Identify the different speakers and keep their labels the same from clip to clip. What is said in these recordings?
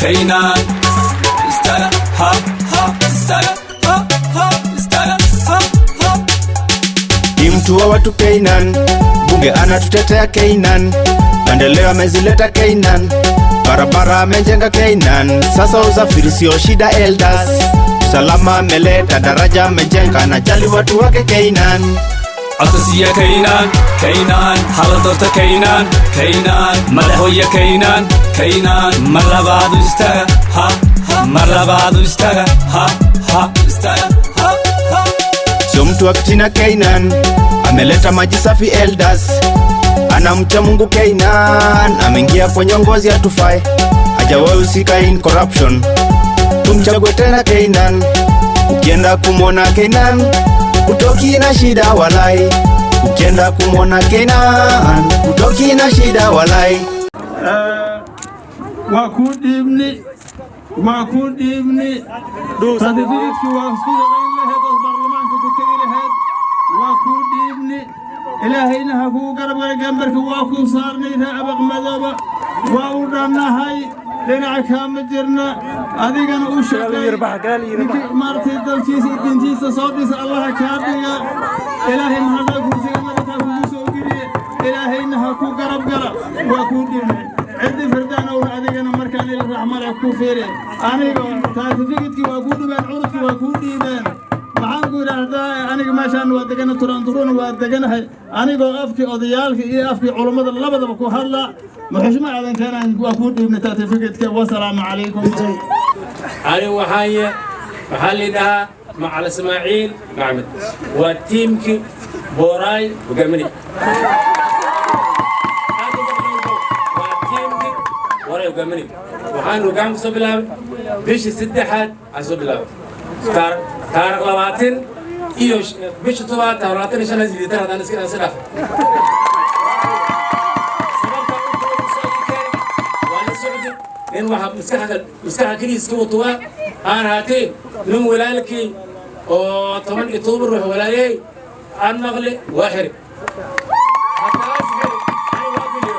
Speaker 1: Kaynaan istaaga, ha ha, istaaga, ha ha, istaaga, ha ha.
Speaker 2: Ni mtu wa watu Keynan, bunge anatutetea Keynan, maendeleo amezileta Keynan, barabara amejenga Keynan, sasa usafiri sio shida elders, usalama ameleta, daraja amejenga, anajali watu wake Keynan.
Speaker 1: Codka siiya Kaynaan, Kaynaan, hala doorta Kaynaan, Kaynaan, madaxweye Kaynaan, Kaynaan, mar labaad u istaaga, ha ha, mar labaad u istaaga, ha ha, istaaga, ha ha.
Speaker 2: Sio mtu wa fitina Keynan, ameleta maji safi elders, anamcha Mungu Keynan, ameingia kwenye uongozi hatufai, hajawahi husika in corruption, tumchague tena Keynan. Ukienda kumwona Keynan, utoki na shida walai. Ukienda kumwona Keynan, utoki na shida walai.
Speaker 3: Waa kuu dhiibni, waa kuu dhiibni certificate-kii, waa isku shaqayn lahayd oo baarlamaanka ku tegi lahayd. Waa kuu dhiibni, Ilaahayna ha kuu garab gala. Gambarka waa kuu saarnay. Ree Abaqmadooba waa u dhannahay, dhinaca kaama jirna. Adigana u shaqeey. Ninkii maaragtay dalkiisa iyo diintiisa soo dhisa Allaha kaa dhiga. Ilaahay mahadla kursiga nabadha kugu soo geliye, Ilaahayna ha ku garab gala. Waa kuu dhiibnay. Ciddi Firdaanowna adigana markaan il raxmale ku fiiri. Aniga certificate-kii waa kuu dhiibeen, cudurkii waa kuu dhiibeen. Maxaan ku idhaahdaa, aniga meeshaan waa degana, Turaanturuna waa deganahay. Anigoo afkii odayaalka iyo afkii culummada labadaba ku hadla, muxushmo aadan keenan, waa kuu dhiibnay certificate-ka. Wasalaamu calaykum.
Speaker 4: Ani waxaaye waxaa la yidhahaa Macal Ismaaciil Maxmed, waa tiimkii Booraay hogaaminay. Waa tiimkii Booraay hogaaminay. Waxaan hoggaan ku soo bilaabay bishii saddexaad aan soo bilaabay, taarikh 20 iyo bisha tobaad, taarikh 25 sideetan haddaan iska dhaafay. Sababta u soo keenay waa la socday nin waxa maskaxa keliya iska wato, waa aan haatee nin walaalkii oo 17 ruux walaalyahay aan maqli, waa xiri hataas xiri. Ani waa geliyo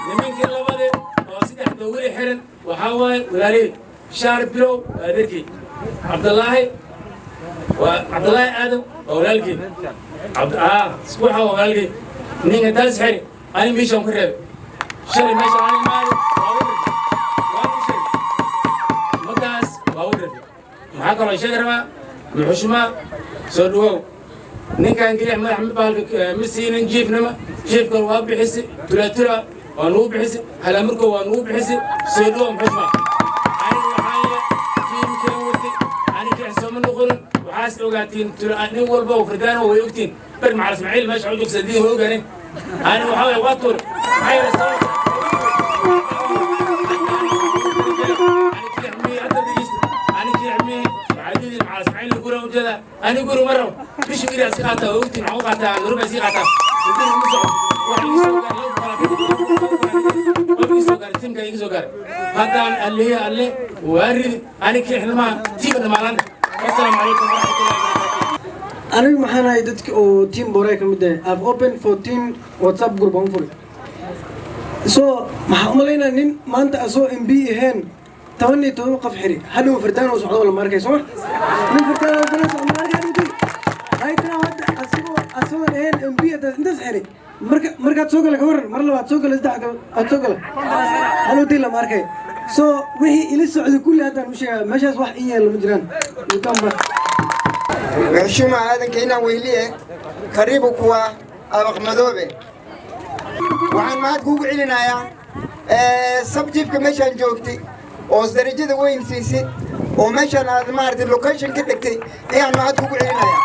Speaker 4: nimankii labade oo saddexda weli xiran. Waxaa waaye walaalyahay Shaar Bilow waa adeerkii, Cabdallaahi waa Cabdallaahi Aadam waa walaalkii, waxa waa walaalkii. Ninka taas xiri ani meeshaan ku reebay shalay, meesha aan imaaday waa u rabay, waa u sheegay ummadaas, waa u rabay. Maxaa kaloo sheegi rabaa? Muxushmaa soo dhawow. Ninkan keliya madax ma bahalka ma siinin jiifnima, jiifkan waa bixisi, tulatula waa nugu bixisi, halamarko waa nugu bixisi. Soo dhawow muxushmaa. Aniga waxaa tiimkeen watay, ani kixsooma noqonin. Waxaas ogaatiin tula nin walba oo Firdaano way ogtiin ber Macal Ismaaciil meesha u joogsa diin way ogaanin. Ani waxaa waye waa tuur. Maxaa yeelay sababta ani guri ma rabo, bishii guri iska qaataa, waa ogtiin. Waxaan u qaataa nuruba sii qaataa, guri uma socdo. Wax ii soo gaaray 200 ii soo gaaray, tiimka iga soo gaaray. Haddaan allehe alle waa ridi ani kiixnimaha tiima dhamaalan. Wasalaamu calaykum waraxmatullahi wabarakaatu.
Speaker 5: Anigu maxaan ahay dadka oo team Boray ka mid ah. I've opened 14 WhatsApp group aan furay. So maxaa umalaynaa nin maanta asoo MP ahayn 17 qof xiri, hadhow Firdaan oo socdo lama arkay? Soo ma nin Firdaan oo kale socdo ma arkay hadhowtay? Hay tiraa hadda asigoo ahayn MP hadda intaas xiri, marka markaad soo gala ka waran, mar labaad soo gala, saddex aad soo gala, hadhowtay lama arkay. So wixii ila socday kulli haddaan u sheegaa, meeshaas wax in yeelo ma jiraan. You come back.
Speaker 6: Mheshimiwa Aadan Keynan Wehliye, karibu kuwa Abaqmadoobe. Waxaan mahad kuugu celinayaa sub-chiefka meeshaan joogtay oo darajada weyn siisay oo meeshaan aad maaragtay location ka dhigtay ayaan mahad kuugu celinayaa,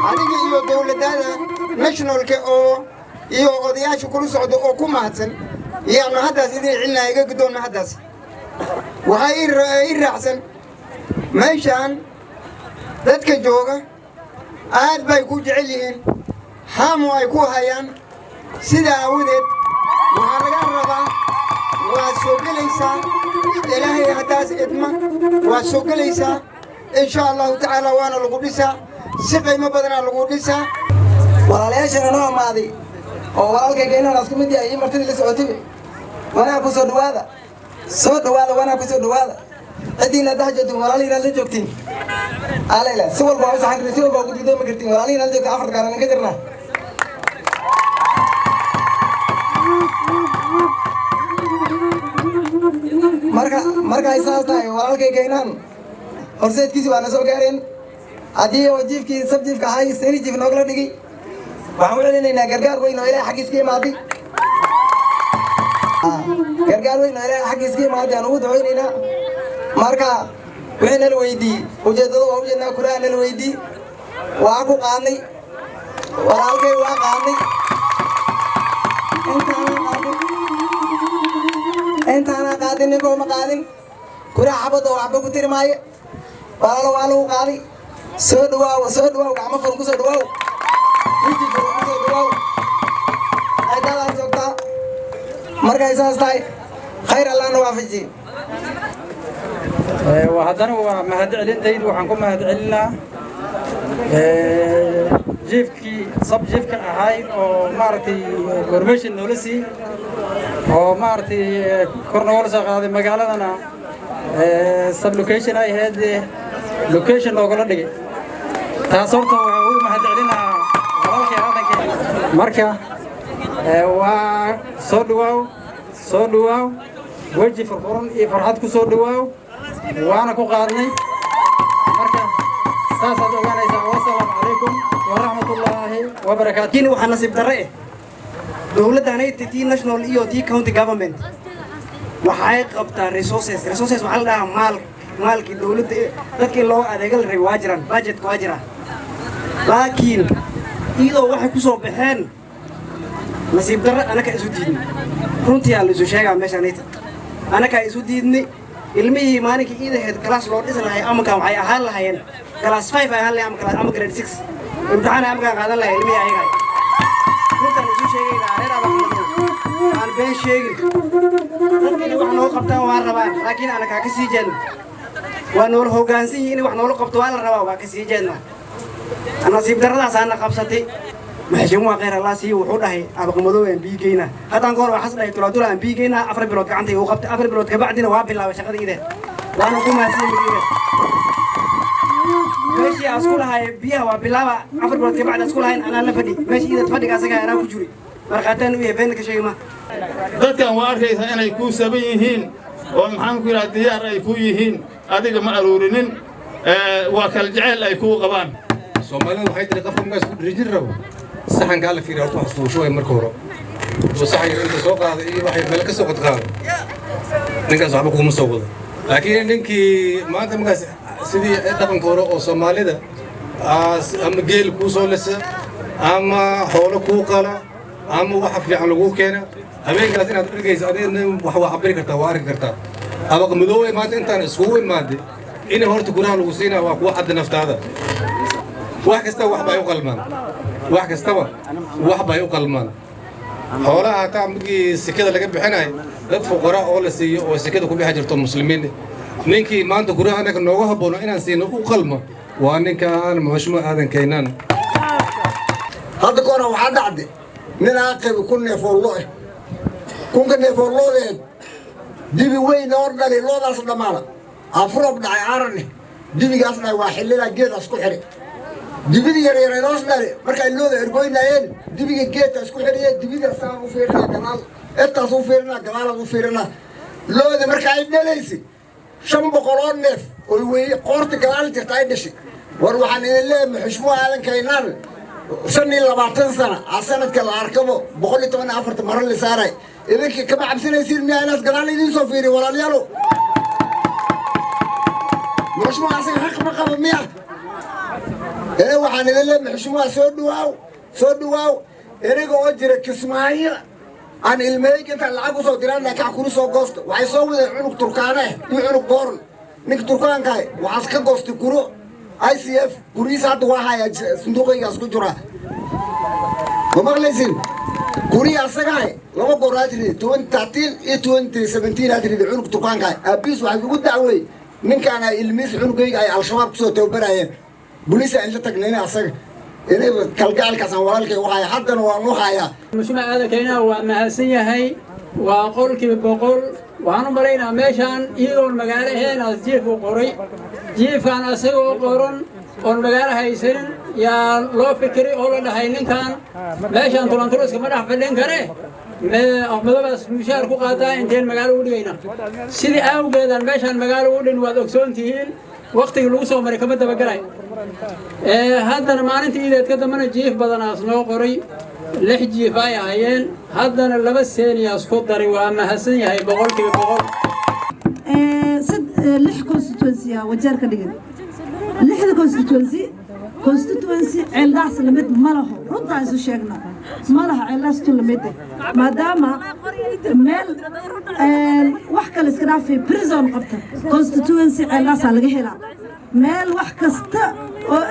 Speaker 6: adiga iyo dowladada nationalka oo iyo odayaasha kula socda oo ku mahadsan ayaan mahaddaas idin celinaya. Iga guddoon mahaddaas. Waxaa ii raacsan, meeshaan dadka jooga aad bay ku jecel yihiin, haamu ay ku hayaan. Sidaa aawadeed waxaa laga rabaa, waad soo gelaysaa, Ilaahay haddaas idma, waad soo gelaysaa insha Allahu tacaala, waana lagu dhisaa, si qiimo badanaa lagu dhisaa.
Speaker 5: Walaalayaashana noo amaaday oo walaalkayga inaan isku mid yahay iyo martidii la socotay.
Speaker 7: Wanaag ku soo dhawaada, soo dhawaada, wanaag ku soo dhawaada. Ciddiina dhex joogtiin, walaalihiina la joogtiin alayla, si walba waa u saxan kartiin, si walba waa ku didoomi kartiin. Walaalihiina la joogtiin, afar gaaran ka jirnaa. Marka markay saas tahay, walaalkay Kaynaan horseedkiisi waana soo gaareen. Haddii oo jiifkii sub-chiefka ahay senior chief noogala dhigay, waxaan u celinaynaa gargaar weyn oo Ilahay xaggiis ka imaaday, gargaar weyn oo Ilahay xaggiis ka imaaday aan ugu ducaynaynaa. Marka wixii nala weydiiyey ujeeddada waa ujeednaa. Kuraha nala weydiiyey waa ku qaadnay, walaalkay waa qaadnay. Intaana qaadin, intaana qaadin, ninkoo ma qaadin kuraha xabadda oo waxba ku tiri maayo. Walaalo, waa lagu qaaday. Soo dhawaaw, soo dhawaaw, gacmo furan ku soo dhawaaw, weji furan ku soo dhawaaw. Ciddadaad joogtaa. Markay saas tahay, khayr Allahna waafajiye.
Speaker 8: Haddana waa mahad celintaydu. Waxaan ku mahad celinaa chiefkii sub chiefka ahay oo maaragtay information noola sii oo maaragtay kor noogala soo qaaday, magaaladana sub location ay ahayd, location noogala dhigay. Taas horta waxaan ugu mahad celinaa walaalkay aadanka. Marka waa soo dhawaaw, soo dhawaaw, weji furfuran iyo farxad ku soo dhawaaw. Waana ku qaadnay. Marka saasaad ogaanaysaa. Wasalaamu calaykum waraxmatullaahi wabarakaatu.
Speaker 7: Laakiin waxaa nasiib darre eh, dowladdanay tii national iyo tii county government waxay qabtaa resources. Resources waxaa la dhahaa maal, maalkii dowladda dadka in loo adeega la rabay waa jiraan, budgetka waa jiraa, laakiin iyadoo waxay ku soo baxeen nasiib darre anaka isu diidnay. Runtii aan la isu sheegaa, meeshaanayta anakaa isu diidnay. Ilmihii maalinkii iidaheed class loo dhisi lahay amankan waxay ahaan lahayeen class 5 ay ahaan lahayen ama class ama grade 6 imtixaan ay amankaan qaadan lahayen ilmihii ayaga. Runtaan isu sheegaynaa, reer Abaqmadow, aan been sheegin. Dadka inay wax noo qabtaan waa rabaan, laakiin anakaa ka sii jeedna. Waa noola hoggaansan yihiin, inay wax noola qabto waa la rabaa, waa ka sii jeednaa. Nasiib darradaasaana qabsatay. Maxshimuha khayr Allah siiyo, wuxuu dhahay Abaqmadow aan biyo geynaa. Haddaan ka hor waxaas dhahay Tulaatula aan biyo geynaa. 4 bilood gacanta igu qabtay. 4 bilood kabacdina waa bilaabay shaqada ideed, waana ku mahadsan ideed. Meeshii aan isku lahay biyaha waa bilaaba, 4 bilood kabacdi aan isku lahayn anaa la fadhi meeshii ideed, fadhiga asaga anaa ku juri, markhaataan u yahay, beenna ka sheegi ma.
Speaker 3: Dadkan waa arkaysaa inay kuu saban yihiin oo maxaan ku yidhaha diyaar ay ku yihiin. Adiga ma aruurinin, waa kala jeceyl ay kuu qabaan.
Speaker 9: Soomaalida waxay tiri, qofka markaas ku dhirijin rabo saxankaa la fiiriya. Horta wax iskugu shubay marka hore oo saxan yar inta soo qaaday iyo waxay meel ka soo qadqaado, ninkaas waxba kuguma soo wado. Laakiin ninkii maanta markaas sidii dhaqanka hore oo Soomaalida, ama geel kuu soo lisa ama xoolo kuu qala ama waxa fiican laguu keena, habeenkaas inaad dhigayso adigna wax waa cabiri kartaa, waa arki kartaa. Abaqmadoowe maanta intaan iskugu imaaday inay horta guraha lagu siinaa waa kuwa cadda naftaada. Wax kastaba wax bay u qalmaan, wax kastaba wax bay u qalmaan. Xoolaha hataa markii sekada laga bixinayo, dad fuqara oo la siiyo oo sekada ku bixi jirto muslimiin. Ninkii maanta guraha anaga nooga haboono inaan siino u qalmo waa ninkaan Muxushmo Aadan Kaynaan.
Speaker 10: Hadda ka hore waxaa dhacday nin aa qabi 1000 neef oo lo eh. 1000ka neef oo loodeed dibi weyn oo dhalay loodaas dhammaana afroob dhacay arane dibigaas dhalay waa xillidaa geedaas ku xidhay. Dibidii yaryareedoos dhale markay looda ergoynaayeen, dibiga geedka isku xidhiye, dibida saan u fiirinaa, gadaal intaas u fiirinaa, gadaalaad u fiirinaa. Looda marka ay dhalaysay 500 oo neef oy weeye qoorta gadaal jirta ay dhashay. War waxaan idin leeyahay, Muxushmo Aadan Kaynaan 25 sana a sanadka la arkabo 114 maro la saaray. Idinkii kama cabsanaysiin miyaa inaas gadaal idiin soo fiiriyo? Walaalyaalo, muxushmuha asaga xaq ma qabo miya? Ina waxaan idin leeyahay, muxushmuha soo dhawaaw, soo dhawaaw. Inaga oo jira Kismaayo aan ilmahayga intaan lacag usoo diraan kac kuri soo goosta, waxay soo wadeen cunug Turkaane iyo cunug Booran. Ninka Turkaankahay waxaas ka goostay kuro ICF. Kurihiisa hadda waa hayaa, sanduuqaygaas ku jiraa. Ma maqlaysin? Kurihi asagahay laba goor aad ridi, 2013 iyo 2017 aad ridi. Cunug Turkaankahay aabiis waxaa igu dacwey ninkaan ay ilmihiis cunugayga ay Al-Shabaab kusoo tababarayeen. Boliisa inla tagnayna asaga inay kalgacalkaasaan walaalkay u haya, haddana waan u hayaa.
Speaker 11: Mushuma Aadan Kaynaan waa mahadsan yahay.
Speaker 8: Waa 100%. Waxaan u malaynaa meeshaan iyadoon magaalo ahayn aas jiif u qoray. Jiifkaan asagoo qoran oon magaalo haysanin yaa loo fikiray oo la dhahay, ninkan meeshaan tulantulo iskama dhex fadhin kare, Aqmadoobaas mushaar ku qaataa, inteen magaalo u dhigayna. Sidii awgeedaan meeshaan magaalo u dhin. Waad ogsoon tihiin waktigii lagu soo maray, kama dabagalay. Haddana maalintii iideed ka dambana jiif badanaas noo qoray, lix jiif ay ahayeen. Haddana laba seeniyaas ku daray. Waa mahadsan yahay 100%.
Speaker 11: Lix constituency ah Wajeer ka dhigan. Lixda constituency Ceeldaas lamid ma laho. Runtaa isu sheegna, ma laha Ceeldaas tu lamid, maadaama meel wax kale iska dhaafay prison qabta constituency Ceeldaasaa laga helaa. Meel wax kasta oo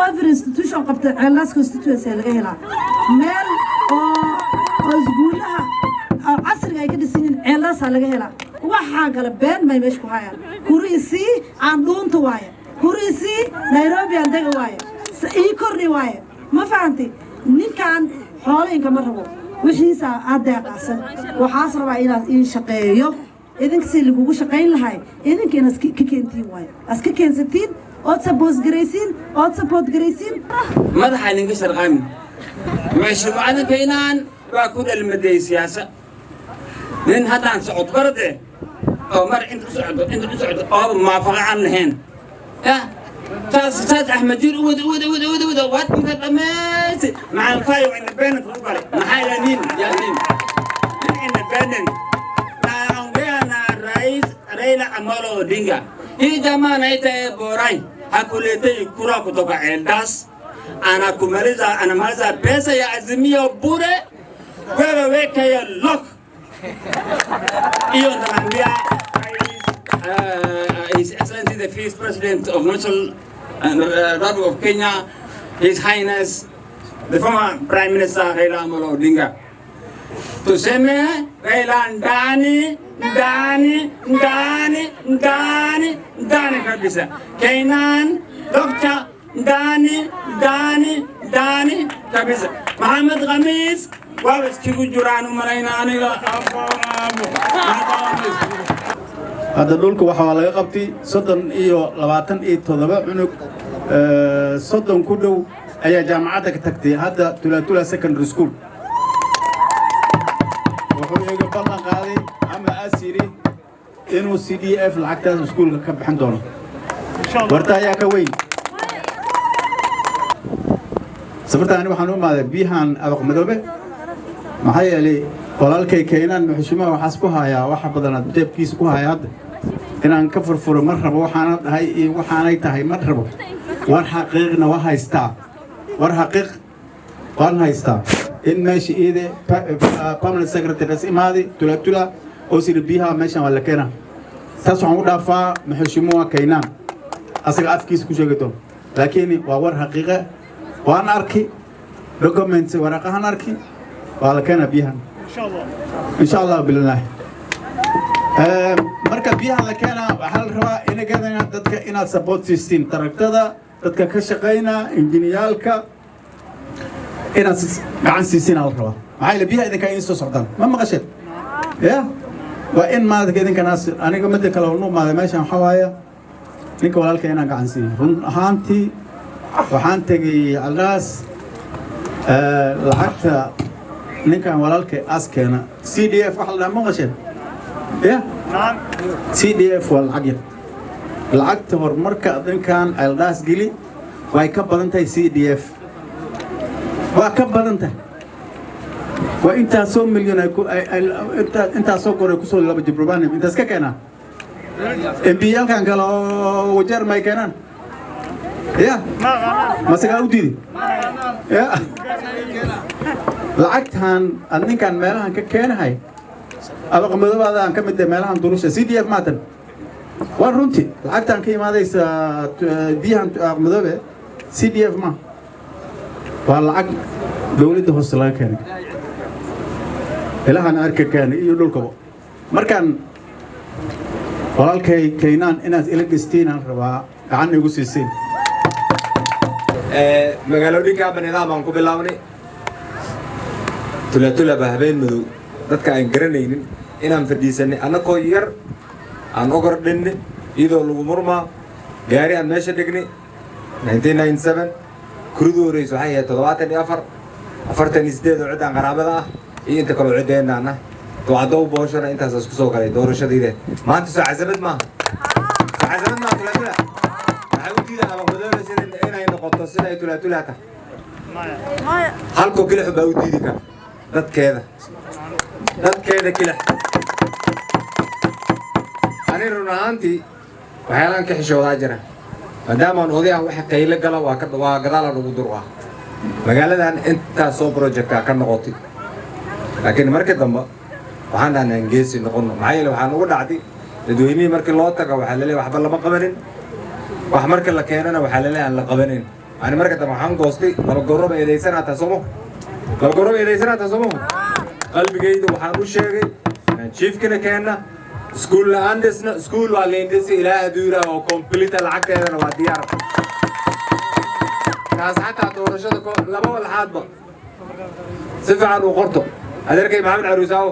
Speaker 11: every institution qabta Ceeldaas constituency laga helaa. Meel oo iskuulaha casriga ay ka dhisan yihiin Ceeldaasaa laga helaa. Waxaan kale been may meesha ku hayaan. Kuriisii aan dhuunta waaye, kuriisii Nairobi aan dega waaye, ii kordhi waaye. Ma fahantay? Ninkan xoolo ma rabo, wixiisa aad deeqaasan. Waxaas rabaa inaad ii shaqeeyo. Idinka si lagugu shaqayn lahay, idinka inaad ka keentiin waaye, aad ka keensatiin ood support garaysiin, ood support garaysiin.
Speaker 4: Madaxa ninka sharqaami mashruucada Kaynaan waa ku dhalmaday siyaasa. Nin haddaan socod barade oo mar inta u socdo, inta u socdo, ooba maafaqa aan lahayn ya taas taas Axmed Jiir u wada wada wada wada wada waad ninka dhammaystay maxaa fayo independent u galay. Maxaa ila nin ya nin independent naongea na Rais Raila Amolo Odinga. Hii jamaa anaita Borai hakuletei kura kutoka Eldas, anakumaliza, anamaliza pesa ya Azimio bure. Wewe weka hiyo lock hiyo. Nitaambia His Excellency the Vice President of National Republic of Kenya, His Highness the former Prime Minister Raila Amolo Odinga, tuseme Raila ndani, ndani, ndani, ndani, ndani kabisa. Kainan Doctor ndani, ndani, ndani kabisa. Maxamed Khamiis waaba iskigu jiraan u malayna aniga.
Speaker 3: Hadda dhulka waxaa laga qabtay 30 iyo 27 cunug, 30 ku dhow ayaa jaamacadda ka tagtay hadda Tulatula Secondary School. Wuxuu iga ballan qaaday ama as yidhi inuu CDF lacagtaas iskuulka ka bixin doono. Warta ayaa ka weyn safarta. Ani waxaan u imaaday biyahan Abaq Madoobe, maxaa yeelay walaalkay Keenaan muxushimaha waxaas ku hayaa waxa badanaad jeebkiisa ku haya. Hadda inaan ka furfuro ma rabo. Waxaana dhahay iyo waxaanay tahay ma rabo. War xaqiiqna waa haystaa, war xaqiiq waan haystaa in meesha iide permanent secretary imaaday Tulatula oo siri biyaha meeshan waa la keenaa. Taas waxaan u dhaafaa muxushimuha Kaynaan, asaga afkiisa ku sheegi doono, laakiin waa war xaqiiqe. Waan arki documents, waraqahan arki, waa la keenaa biyahan insha Allah bilaahi. Marka biyahan la keenaa, waxaa la rabaa inagadana dadka inaad support siistiin, taragtada dadka ka shaqayna, injineerka inaad gacan siisiin la rabaa. Maxaa yeele biyaha idinkaa idin soo socdaan. Ma maqasheed ya? Waa in maadka idinkanaas. Aniga midda kale nu imaaday meeshan waxaa waaya ninka walaalka inaan gacan siiyo. Run ahaantii waxaan tegey Caldaas. Lacagta ninkan walaalka as keena CDF waxa la dhaha, ma maqasheen ya? CDF waa lacag yar. Lacagta horumarka ninkan Eldaas geli way ka badan tahay CDF, waa ka badan tahay. Waa intaasoo milyan intaasoo goor ay kusoo laba jibrobaan. Intaas ka keenaa MP-yaalkan kale oo Wajeer may keenaan ya masagaa u diidi ya. Lacagtan aad ninkan meelahan ka keenahay, Abaqmadoobaada aan ka mid tahay meelahan durusha CDF maatan. Waa runtii lacagtan ka imaadaysa biyahan Aqmadoobe CDF ma waa lacag dowladda hoose laga keenay, ilahan arka keenay iyo dhulkaba. Markaan walaalkay Kaynaan inaad ila gestiin aan rabaa, gacan igu siisiin.
Speaker 12: Magaalooyinkaaba nidaam aan ku bilaabnay. Tulatula baa habeen madow Dadka aan garanaynin inaan fadhiisanay annakoo yar aan ogor dhinni iyadoo lagu murmaa gaari aan meesha dhignay 1997. Kuridu horeysa waxay ahayd 74, 48 oo ciddaan qaraabada ah iyo inta kaloo ciddeenaan ah. Ducadow booshana intaas isku soo galay doorashadiide. Maanta soo casamad maaha, soo casamad maaha. Tulaatula waxay u diidaa Abaqmadoobe sida inay noqoto sida ay Tulaatula tahay. Halkoo kilix baa u diidi kara, dadkeeda, dadkeeda kilix. Ani run ahaantii waxyaalaan ka xishoodaa jira maadaamaan oday ah. Waxa qaylo gala waa ka waa gadaalaan ugu dur ah. Magaaladan intaas soo projecta ka noqotay, laakiin markii dambe waxaan dhahnay aan geesi noqono. Maxaa yeele, waxaan ugu dhacday dadweynihii markii loo taga waxaa laleeyahay waxba lama qabanin, wax marka la keenana waxaa laleeyahay aan la qabanin. Ani marka dambe waxaan goostay laba goroba eedaysanaataa soomo, laba goroba eedaysanaataa soomo. Qalbigayda waxaan u sheegay inaan chiefkina keenna, iskuul la-aan dhisna. Iskuul waa liin dhisi, Ilaah hadduu yidhaah, oo complete, lacagteedana waa diyaar. Taas xataa doorashada laba walxaadba si fiican uu qorto. Adeerkay Maxamed Caruusaawo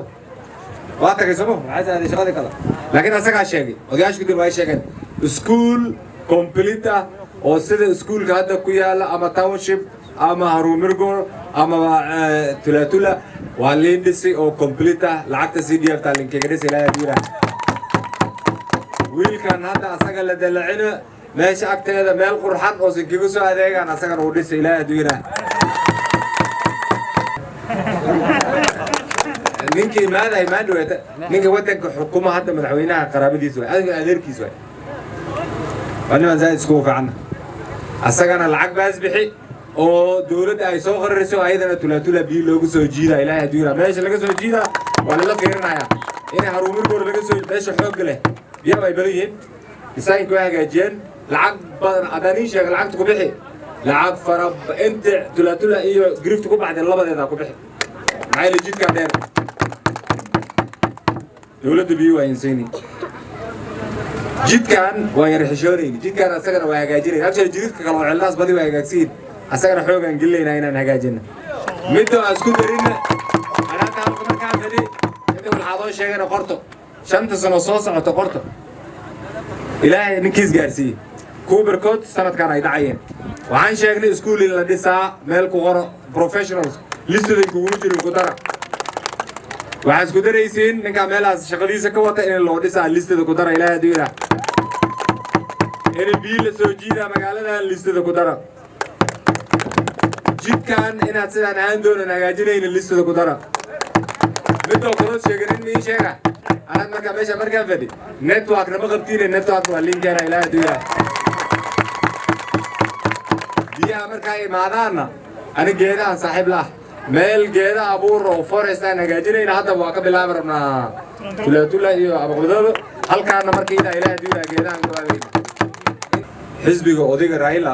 Speaker 12: waa tagay somo, waxaa aaday shaqadii kale, laakiin asagaa sheegay, odayaasha guddiga way sheegeen iskuul complete ah oo sida iskuulka hadda ku yaala ama township ama Harumirgo ama Tulatula waa liin dhisi oo complete ah. Lacagta CDF taa linkaga dhisi, Ilaahay hadduu yidhaah. Wiilkan hadda asaga la dalacino meesha agteeda meel qurxan oo sinkaga soo adeegaan asagana uu dhisi, Ilaahay hadduu yidhaah. Ninkii imaadahay maandhaweeta, ninka waddanka xukuma hadda, madaxweynaha, qaraabadiisa waay, adiga adeerkiis waay. Waa niman zaaid iskugu fiicanna. Asagana lacag baas bixi oo dowladda ay soo qarariso, ayadana Tulaatula biyo loogu soo jiida, Ilaahay hadduu yidhaah. Meesha laga soo jiida waa lala fiirinayaa inay Haruumirgoor laga soo, meesha xoogga leh biyaha ay badan yihiin. Design-ka way hagaajiyeen. Lacag badan haddaan ii sheega lacagta ku bixi, lacag fara inta Tulaatula iyo Girifta ku baxday labadeeda ku bixi. Maxaa yeele, jidkaa dheer dowladda biyo waa insayni. Jidkan waa yar xishoonayni, jidkan asagana waa hagaajinayna. Actually, jidadka kale oo Ceeldaas badi waa hagaagsiin, asagana xoogaan gelinaynaa inaan hagaajina. Midda aan isku darinna, anaata halka markaan fadhi inta walxaadoo sheegana qorto, 5ta sano soo socoto qorto. Ilaahay ninkiis gaarsiiyey kuubarkood sanadkan ay dhacayeen. Waxaan sheegnay iskuul in la dhisaa, meel ku qoro. Professionals listaday kuguma jirin, ku dara. Waxaad isku daraysiin ninkaa meelahaas shaqadiisa ka wata in loo dhisaa, listada ku dara, Ilaahay hadduu yidhaah. In biyo la soo jiidaa magaaladan, listada ku dara. Jidkan inaad sidaan ahaan doonan hagaajinayna, listada ku dara. Midoo kaloo sheegan in ii sheega, anaad markaa meesha markaan fadhi networkna ma qabtiine, network waa linkeena, Ilaahay hadduu yidhaah. Biyaha markaa imaadaanna, ani geedahan saaxiib la ah, meel geeda abuur oo forest aan hagaajinayna hadda waa ka bilaabi rabnaa Tulatula iyo Abaqmadoobe. Halkaana markayda, Ilaah hadduu yidhaah, geedahan ka. Xisbiga odayga Raila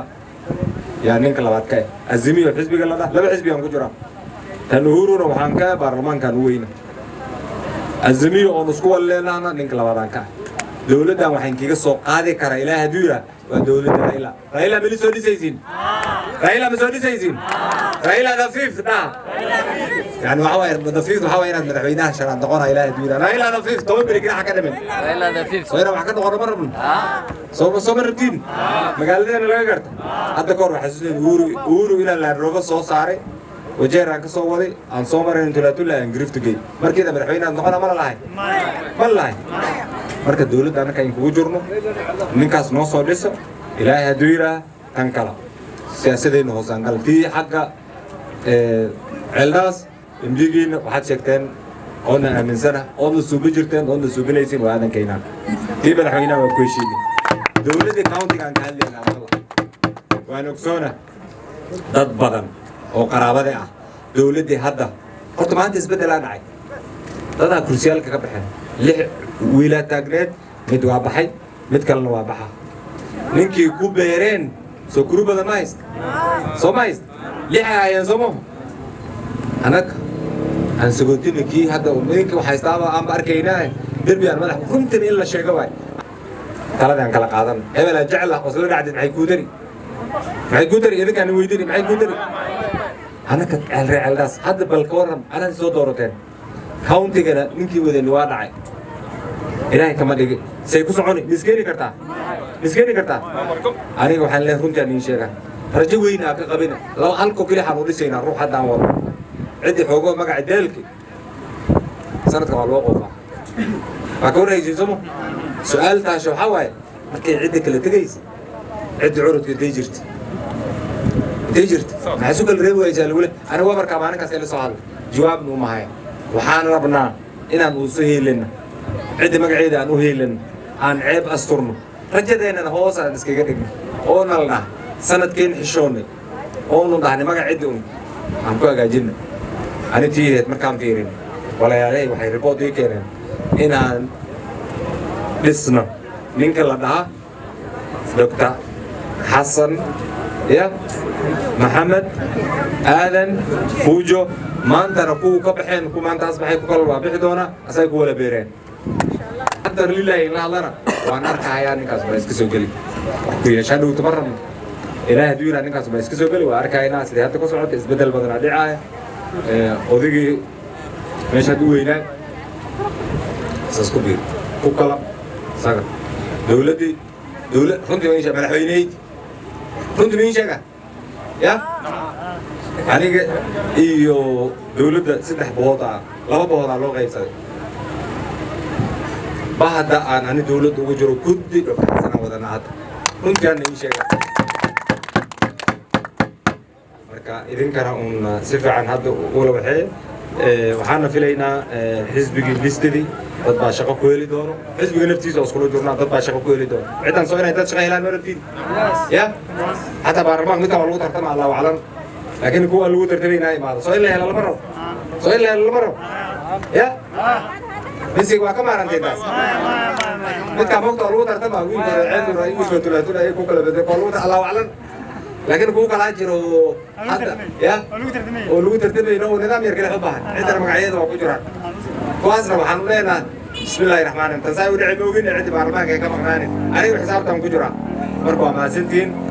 Speaker 12: yaa ninka labaad ka ah, Azimio xisbiga la laba xisbi aan ku jiraa. Tan Uhuruna waxaan ka baarlamaankan u weyna. Azimio oon isku walleenahna ninka labaadaan ka ah. Dowladdan waxaan kaga soo qaadi karaa, Ilaah hadduu yidhaah, waa dowladda Raila. Raila mali soo dhisaysiin? Raila ma soo dhisaysiin? Raila the fifth dhaha. Yani waxa waaye the fifth, waxa waaye inaad madaxweynaha shanaad noqona, Ilaah hadduu yidhaah. Raila the fifth, 10 beri ginaxa ka dhimin.
Speaker 13: Raila the fifth.
Speaker 12: Soo inaan wax ka noqono ma rabno? Soo ma rabtiin magaaladeena laga garta? Hadda kahor waxaa xasuusnayd Uhuru inaan Land Rover soo saaray, Wajeer aan ka soo waday, aan soo marayn Tulatula, aan Girifta gey. Markiida madaxweyne aad noqona ma la lahay, ma la lahay. Marka dowladda annaka in kugu jirno, ninkaas noo soo dhiso, Ilaahay hadduu yidhaah. Tan kala siyaasadeenna hoosaan gal tii xagga Ceeldaas. MP-giina waxaad sheegteen oodna aaminsana, oodna suubi jirteen, oodna suubinaysiin, waa Aadan Kaynaan. Tii madaxweynaha waa ku heshiinay. Dowladda countiga aan ka hadlaynaa maqla. Waan ogsoona dad badan oo qaraabade ah dowladdii hadda. Horta maanta isbeddelaa dhacay, dadaa kursiyaalka ka baxeen. Lix wiilaa taagneed, mid waa baxay, mid kalena waa baxa. Ninkii ku beereen soo kuru badan ma hayst, soo ma hayst? Lix ahaayeen soo maho. Annaga aan sagootina kii hadda ninka wax haystaaba aanba arkaynaa derbi aan madax. Runtan in la sheego waay. Taladii aan kala qaadan, hebel aan jecel ah oo isla dhacdid, maxay kuu dari? Maxay kuu dari? Idinkaan weydini, maxay kuu dari? Anaka ceelree Ceeldaas hadda bal ka warram, anaa soo doorateen. County-gana ninkii wadani waa dhacay. Ilaahay kama dhigi, say ku soconi? Miskeeni kartaa, miskeeni kartaa. Aniga waxaan leeyahay, runtii aan idiin sheegaa, rajo weyn aa ka qabina. Laba halko keli waxaan u dhisaynaa ruux haddaan wado ciddii xoogoo magaca deelki sanadka waa loo qoofaa, waa ka warhaysiin somo. Su-aal taasho waxaa waaye, markay cidda kala tegaysa, cidda curudka intay jirta, intay jirta, maxay isu kala reebi waysaa lagule? Aniga waa markaa maalinkaas ila soo hadla, jawaabna uma haya. Waxaan rabnaa inaan uusu heelino cidda magaceeda, aan u heelino, aan ceeb asturno, rajadeennana hoos aan iskaga dhigno, oona la dhaha sanadkeen xishoonnay, oonu dhahnay magac cidda un aan ku hagaajinno. Ani tiideed markaan fiirin, walaalyahay, waxay report ii keeneen inaan dhisno ninka la dhaha Dr. Xasan ya Maxamed Aadan Fuujo. Maantana kuwa ka baxeen, ku maantaas baxay, ku kala waa bixi doona, asay ku wala beereen. Hadda lilaahi la hadlana waan arkahayaa, ninkaas baa iska soo geli ku yeeshaan dhowta ma rabno. Ilaahay hadduu yidhaha, ninkaas baa iska soo geli, waa arkaynaa sidee hadda ku socota. Isbeddel badanaa dhicaaya. Odaygii meesha haddu weynaa saas ku biir ku kala isaga dowladdii dowlad. Runtii ma sheega, madaxweyneyd, runtii ma sheega ya aniga iyo dowladda saddex bohod ah, laba bohodaa loo qaybsaday. Bahda aan ani dowladda ugu jiro guddi Dr. Xasanaan wadanaa hadda, runtii ana ii sheega. Marka idinkana uun si fiican hadda ula waxeeye. Waxaana filaynaa xisbigii listadii dad baa shaqo ku heli doono. Xisbiga naftiisa oo iskula jirnaa, dad baa shaqo ku heli doono. Ciddan soo inay dad shaqo helaan ma rabtiin ya? Xataa baarlamaanka midkan waa lagu tartama, Allahu aclam, laakiin kuwa lagu tartamaynaa imaado. Soo in la helo lama rabo, soo in la helo lama rabo ya? Misig waa ka maaranteen taas. Midkaa mogta oo lagu tartama, wiilka ceelura wiilka tulaatula ay ku kala bedel waa lagu, Allahu aclam, laakiin kuwa kalaa jiro hadda ya oo lagu tartamayno oo nidaam yar kale u baahan. Ciddana magacyada waa ku jiraan kuwaasna. Waxaan u leenahay bismillahi raxmaan raxiim. Tan saa u dhici ma ogin, ciddi baarlamaanka ay ka maqnaanin, aniga xisaabtan ku jiraa. Marka waa mahadsantihiin.